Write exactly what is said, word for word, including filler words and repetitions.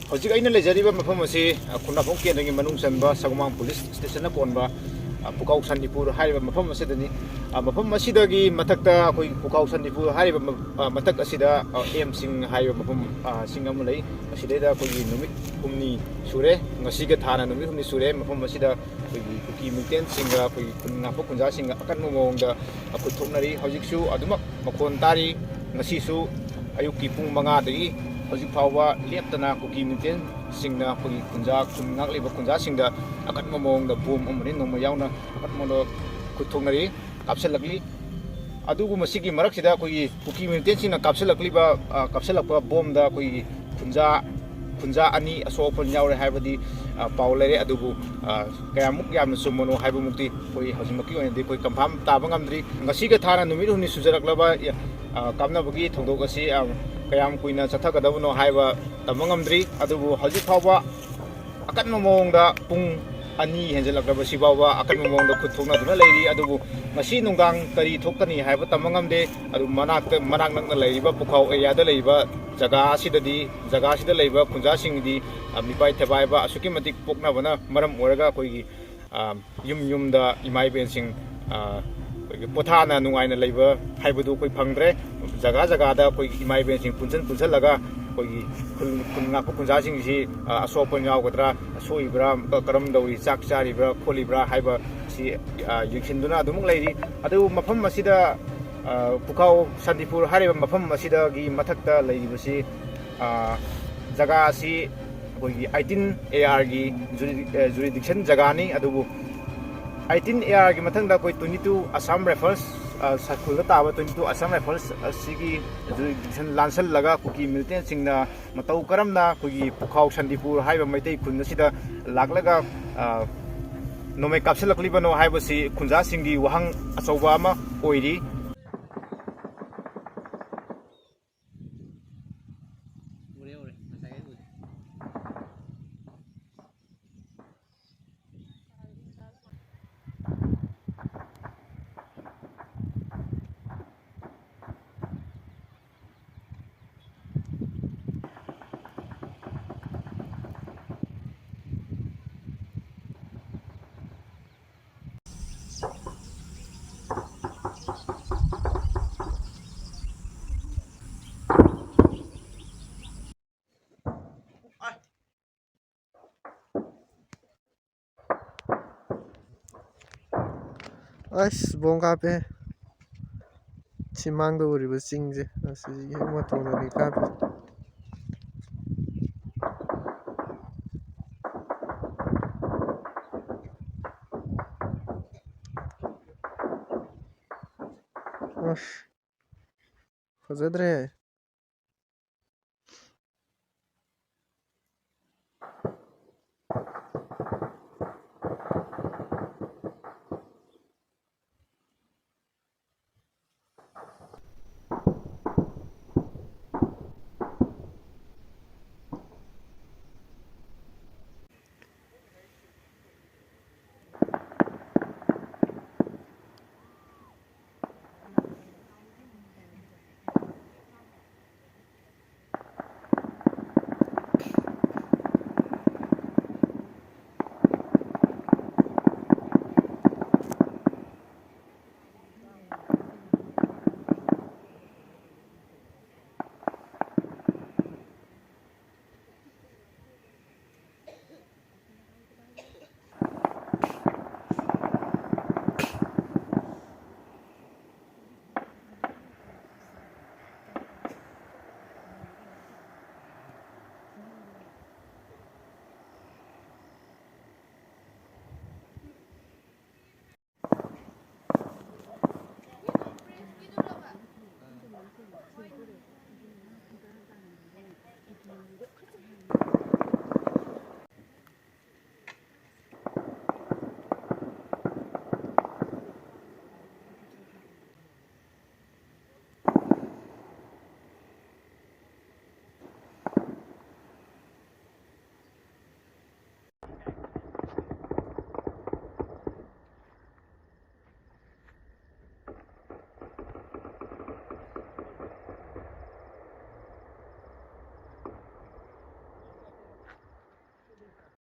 ꯍꯧꯖꯤꯛ ꯑꯩꯅ ꯂꯩꯖꯔꯤꯕ ꯃꯐꯝ ꯑꯁꯤ, ꯑ, ꯈꯨꯟꯗ꯭ꯔꯥꯛꯄꯝ ꯀꯦꯟꯗ꯭ꯔꯒꯤ ꯃꯅꯨꯡ ꯆꯟꯕ ꯁꯒꯣꯃꯥꯡ ꯄꯨꯂꯤꯁ ꯁ꯭ꯇꯦꯁꯟꯅ ꯀꯣꯟꯕ, ꯑ, ꯄꯨꯈꯥꯎ ꯁꯥꯟꯇꯤꯄꯨꯔ ꯍꯥꯏꯔꯤꯕ ꯃꯐꯝ ꯑꯁꯤꯗꯅꯤ꯫ ꯑ, ꯃꯐꯝ ꯑꯁꯤꯗꯒꯤ ꯃꯊꯛꯇ ꯑꯩꯈꯣꯏ ꯄꯨꯈꯥꯎ ꯁꯥꯟꯇꯤꯄꯨꯔ ꯍꯥꯏꯔꯤꯕ ꯃ-, ꯑ, ꯃꯊꯛ ꯑꯁꯤꯗ, ꯑ, ꯑꯦꯝ ꯁꯤꯡ ꯍꯥꯏꯔꯤꯕ ꯃꯐꯝ, ꯑ, ꯁꯤꯡ ꯑꯃ ꯂꯩ꯫ ꯃꯁꯤꯗꯩꯗ ꯑꯩꯈꯣꯏꯒꯤ ꯅꯨꯃꯤꯠ ꯍꯨꯝꯅꯤ ꯁꯨꯔꯦ, ꯉꯁꯤꯒ ꯊꯥꯅ ꯅꯨꯃꯤꯠ ꯍꯨꯝꯅꯤ ꯁꯨꯔꯦ꯫ ꯃꯐꯝ ꯑꯁꯤꯗ ꯑꯩꯈꯣꯏꯒꯤ ꯀꯨꯀꯤ ꯃꯤꯂꯤꯇꯦꯟꯁꯤꯡꯒ ꯑꯩꯈꯣꯏꯒꯤ ꯈꯨꯟ ꯉꯥꯛꯄ ꯈꯨꯟꯖꯥꯁꯤꯡꯒ ꯑꯀꯟꯕ ꯃꯑꯣꯡꯗ ꯈꯨꯠ ꯊꯣꯛꯅꯔꯤ꯫ ꯍꯧꯖꯤꯛꯁꯨ ꯑꯗꯨꯃꯛ ꯃꯈꯣꯟ ꯇꯥꯔꯤ꯫ ꯉꯁꯤꯁꯨ ꯑꯌꯨꯛꯀꯤ ꯄꯨꯡ ꯃꯉꯥꯗꯒꯤ ꯍꯧꯖꯤꯛ ꯐꯥꯎꯕ ꯂꯦꯞꯇꯅ ꯀꯨꯀꯤ ꯃꯤꯂꯤꯇꯦꯟꯁꯤꯡꯅ ꯑꯩꯈꯣꯏꯒꯤ ꯈꯨꯟꯖꯥ, ꯈꯨꯟ ꯉꯥꯛꯂꯤꯕ ꯈꯨꯟꯖꯥꯁꯤꯡꯗ ꯑꯀꯟꯕ ꯃꯑꯣꯡꯗ ꯕꯣꯝ ꯑꯃꯗꯤ ꯅꯣꯡꯃꯩ ꯌꯥꯎꯅ ꯑꯀꯟꯕ ꯃꯑꯣꯡꯗ ꯈꯨꯠ ꯊꯣꯛꯅꯔꯤ, ꯀꯥꯞꯁꯤꯜꯂꯛꯂꯤ꯫ ꯑꯗꯨꯕꯨ ꯃꯁꯤꯒꯤ ꯃꯔꯛꯁꯤꯗ ꯑꯩꯈꯣꯏꯒꯤ ꯀꯨꯀꯤ ꯃꯤꯂꯤꯇꯦꯟꯁꯤꯡꯅ ꯀꯥꯞꯁꯤꯜꯂꯛꯂꯤꯕ, ꯑ, ꯀꯥꯞꯁꯤꯜꯂꯛꯄ ꯕꯣꯝꯗ ꯑꯩꯈꯣꯏꯒꯤ ꯈꯨꯟꯖꯥ, ꯈꯨꯟꯖꯥ ꯑꯅꯤ ꯑꯁꯣꯛ ꯑꯄꯟ ꯌꯥꯎꯔꯦ ꯍꯥꯏꯕꯗꯤ, ꯑ, ꯄꯥꯎ ꯂꯩꯔꯦ꯫ ꯑꯗꯨꯕꯨ, ꯑ, ꯀꯌꯥꯃꯨꯛ ꯌꯥꯝꯅ ꯆꯨꯝꯕꯅꯣ ꯍꯥꯏꯕꯃꯨꯛꯇꯤ ꯑꯩꯈꯣꯏ ꯍꯧꯖꯤꯛꯃꯛꯀꯤ ꯑꯣꯏꯅꯗꯤ ꯑꯩꯈꯣꯏ ꯀꯟꯐꯥꯔꯝ ꯇꯥꯕ ꯉꯝꯗ꯭ꯔꯤ꯫ ꯉꯁꯤꯒ ꯊꯥꯅ ꯅꯨꯃꯤꯠ ꯍꯨꯝꯅꯤ ꯁꯨꯖꯔꯛꯂꯕ, ꯑ, ꯀꯥꯞꯅꯕꯒꯤ ꯊꯧꯗꯣꯛ ꯑꯁꯤ, ꯑ, ꯀꯌꯥꯝ ꯀꯨꯏꯅ ꯆꯠꯊꯒꯗꯕꯅꯣ ꯍꯥꯏꯕ ꯇꯝꯕ ꯉꯝꯗ꯭ꯔꯤ꯫ ꯑꯗꯨꯕꯨ ꯍꯧꯖꯤꯛ ꯐꯥꯎꯕ ꯑꯀꯟꯕ ꯃꯑꯣꯡꯗ ꯄꯨꯡ ꯑꯅꯤ ꯍꯦꯟꯖꯜꯂꯛꯂꯕꯁꯤ ꯐꯥꯎꯕ ꯑꯀꯟꯕ ꯃꯑꯣꯡꯗ ꯈꯨꯠ ꯊꯣꯛꯅꯗꯨꯅ ꯂꯩꯔꯤ꯫ ꯑꯗꯨꯕꯨ ꯉꯁꯤ ꯅꯨꯡꯗꯥꯡ ꯀꯔꯤ ꯊꯣꯛꯀꯅꯤ ꯍꯥꯏꯕ ꯇꯝꯕ ꯉꯝꯗꯦ꯫ ꯑꯗꯨ ꯃꯅꯥꯛꯇ, ꯃꯅꯥꯛ ꯅꯛꯅ ꯂꯩꯔꯤꯕ ꯄꯨꯈꯥꯎ ꯑꯦꯔꯤꯌꯥꯗ ꯂꯩꯔꯤꯕ ꯖꯒꯥ ꯑꯁꯤꯗꯗꯤ, ꯖꯒꯥ ꯑꯁꯤꯗ ꯂꯩꯕ ꯈꯨꯟꯖꯥꯁꯤꯡꯗꯤ, ꯑ, ꯃꯤꯄꯥꯏ ꯊꯦꯕꯥꯏꯕ ꯑꯁꯨꯛꯀꯤ ꯃꯇꯤꯛ ꯄꯣꯛꯅꯕꯅ ꯃꯔꯝ ꯑꯣꯏꯔꯒ ꯑꯩꯈꯣꯏꯒꯤ, ꯑ, ꯌꯨꯝ ꯌꯨꯝꯗ ꯏꯃꯥ ꯏꯕꯦꯟꯁꯤꯡ, ꯑ, ꯑꯩꯈꯣꯏꯒꯤ ꯄꯣꯊꯥꯅ ꯅꯨꯡꯉꯥꯏꯅ ꯂꯩꯕ ꯍꯥꯏꯕꯗꯨ ꯑꯩꯈꯣꯏ ꯐꯪꯗ꯭ꯔꯦ꯫ ꯖꯒꯥ ꯖꯒꯥꯗ ꯑꯩꯈꯣꯏꯒꯤ ꯏꯃꯥ ꯏꯕꯦꯟꯁꯤꯡ ꯄꯨꯟꯁꯤꯟ ꯄꯨꯟꯁꯤꯜꯂꯒ ꯑꯩꯈꯣꯏꯒꯤ ꯈꯨꯟ, ꯈꯨꯟ ꯉꯥꯛꯄ ꯈꯨꯟꯖꯥꯁꯤꯡꯁꯤ, ꯑ, ꯑꯁꯣꯛ ꯑꯄꯟ ꯌꯥꯎꯒꯗ꯭ꯔꯥ, ꯁꯣꯛꯏꯕ꯭ꯔꯥ, ꯀ-, ꯀꯔꯝ ꯇꯧꯔꯤ, ꯆꯥꯛ ꯆꯥꯔꯤꯕ꯭ꯔꯥ, ꯈꯣꯠꯂꯤꯕ꯭ꯔꯥ ꯍꯥꯏꯕ ꯑꯁꯤ, ꯑ, ꯌꯦꯡꯁꯤꯟꯗꯨꯅ ꯑꯗꯨꯃꯛ ꯂꯩꯔꯤ꯫ ꯑꯗꯨꯕꯨ ꯃꯐꯝ ꯑꯁꯤꯗ, ꯑ, ꯄꯨꯈꯥꯎ ꯁꯥꯟꯇꯤꯄꯨꯔ ꯍꯥꯏꯔꯤꯕ ꯃꯐꯝ ꯑꯁꯤꯗꯒꯤ ꯃꯊꯛꯇ ꯂꯩꯔꯤꯕꯁꯤ, ꯑ, ꯖꯒꯥ ꯑꯁꯤ ꯑꯩꯈꯣꯏꯒꯤ ꯑꯩꯠꯇꯤꯟ ꯑꯦ ꯑꯥꯔꯒꯤ ꯖꯨꯔꯤ-, ꯑ, ꯖꯨꯔꯤꯗꯤꯛꯁꯟ ꯖꯒꯥꯅꯤ꯫ ꯑꯗꯨꯕꯨ ꯑꯩꯠꯇꯤꯟ ꯑꯦ ꯑꯥꯔꯒꯤ ꯃꯊꯪꯗ ꯑꯩꯈꯣꯏ ꯇ꯭ꯋꯦꯟꯇꯤ ꯇꯨ ꯑꯁꯥꯝ ꯔꯥꯏꯐꯜꯁ, ꯑ, ꯁꯔꯀꯨꯜꯗ ꯇꯥꯕ ꯇ꯭ꯋꯦꯟꯇꯤ ꯇꯨ ꯑꯁꯥꯝ ꯔꯥꯏꯐꯜꯁ ꯑꯁꯤꯒꯤ ꯖꯨꯔꯤꯗꯤꯛꯁꯟ ꯂꯥꯟꯁꯜꯂꯒ ꯀꯨꯀꯤ ꯃꯤꯂꯤꯇꯦꯟꯁꯤꯡꯅ ꯃꯇꯧ ꯀꯔꯝꯅ ꯑꯩꯈꯣꯏꯒꯤ ꯄꯨꯈꯥꯎ ꯁꯥꯟꯇꯤꯄꯨꯔ ꯍꯥꯏꯕ ꯃꯩꯇꯩ ꯈꯨꯟ ꯑꯁꯤꯗ ꯂꯥꯛꯂꯒ, ꯑ, ꯅꯣꯡꯃꯩ ꯀꯥꯞꯁꯤꯜꯂꯛꯂꯤꯕꯅꯣ ꯍꯥꯏꯕꯁꯤ ꯈꯨꯟꯖꯥꯁꯤꯡꯒꯤ ꯋꯥꯍꯪ ꯑꯆꯧꯕ ꯑꯃ ꯑꯣꯏꯔꯤ꯫ ꯎꯔꯦ, ꯎꯔꯦ꯫ ꯉꯁꯥꯏ ꯑꯩ ꯎꯔꯦ꯫ ꯑꯁ, ꯕꯣꯝ ꯀꯥꯞꯄꯦ꯫ ꯁꯤ ꯃꯥꯡꯗ ꯎꯔꯤꯕ ꯆꯤꯡꯁꯦ, ꯑꯁꯤꯒꯤ ꯍꯦꯛ ꯃꯇꯣꯟꯗꯅꯤ ꯀꯥꯞꯄꯤ꯫ ꯑꯁ, ꯐꯖꯗ꯭ꯔꯦ꯫